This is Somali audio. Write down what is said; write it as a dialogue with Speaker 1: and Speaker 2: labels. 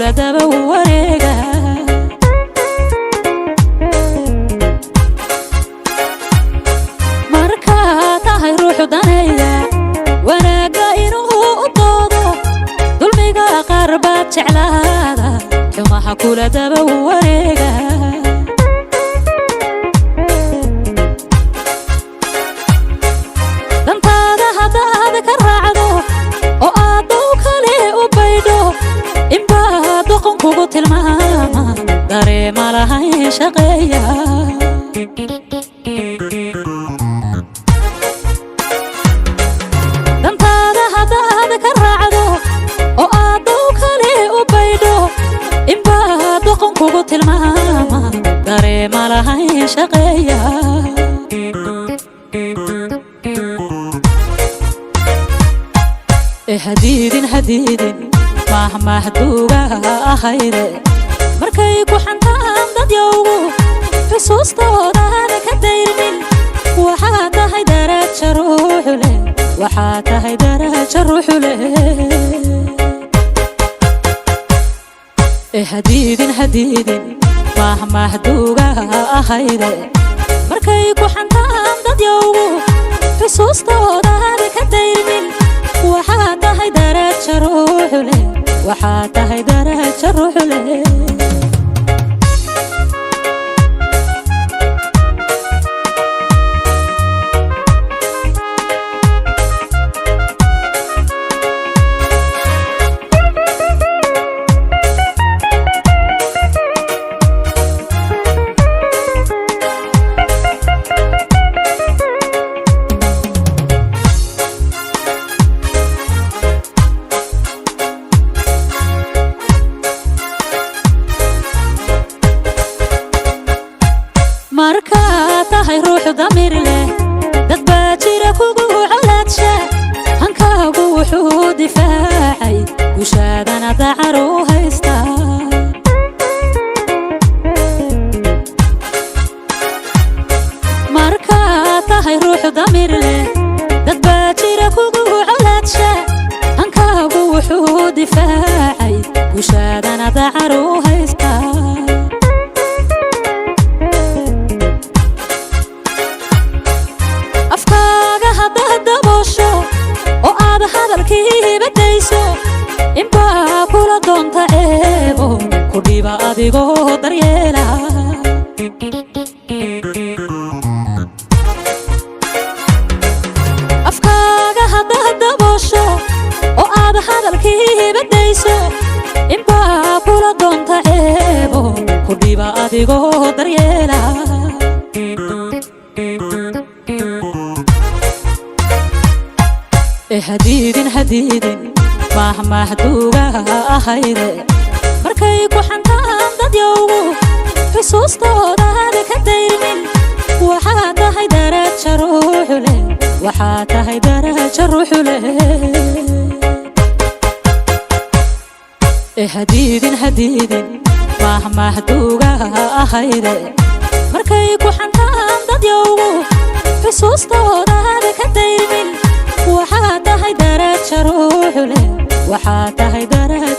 Speaker 1: kula daba wareega. Markaa tahay ruuxu daneeya wanaagga inuu u doodo, dulmiga qaar baad jeclaada, xumaha kula daba wareega. Dantaada haddaad ka raacdo oo aad dow kale u baydho, inbaa doqon kugu tilmaama, dareema lahayn shaqeeya. Dantaada haddaad ka raacdo oo aad dow kale u baydho, inbaa doqon kugu tilmaama, dareema lahayn shaqeeya. Hadiidin hadiidin mahmahduuga ahayde, markay ku xantaan dadyowgu xusuustoodaada ka dayrmin. Waxaa tahay daraja ruuxu leh, waxaa tahay daraja ruuxu leh. Hadiidin hadiidin mahmahduuga ahayde, markay ku xantaan dadyowgu xusuustoodaada ka dayrmin. Waxaa tahay daraja ruuxu leh, waxaa tahay daraja ruuxu leh. Markaa tahay ruuxu damiir leh, dad baa jira kugu colaadsha, hankaagu wuxuu difaacay, gushaadana dacar u haystaa. Markaa tahay ruuxu damiir leh, dad baa jira kugu colaadsha, hankaagu wuxuu difaacay, gushaadana dacar u haystaa. Afkaaga haddaad daboosho oo aad hadalkii badayso, inbaa kula doonta ceebo ku dhiba adigoo daryeela. Afkaaga haddaad daboosho oo aad hadalkii badayso, inbaa kula doonta ceebo ku dhiba adigoo daryeela. Hadiidin hadiidin mahmahduuga ahayde, markay ku xantaan dadyowgu xusuustoodaada ka dayrmin. Waxaa tahay daraja ruuxu leh, waxaa tahay daraja ruuxu leh. Hadiidin hadiidin mahmahduuga ahayde, markay ku xantaan dadyowgu xusuustoodaada ka dayrmin. Waxaa tahay daraja ruuxu leh, waxaa tahay daraja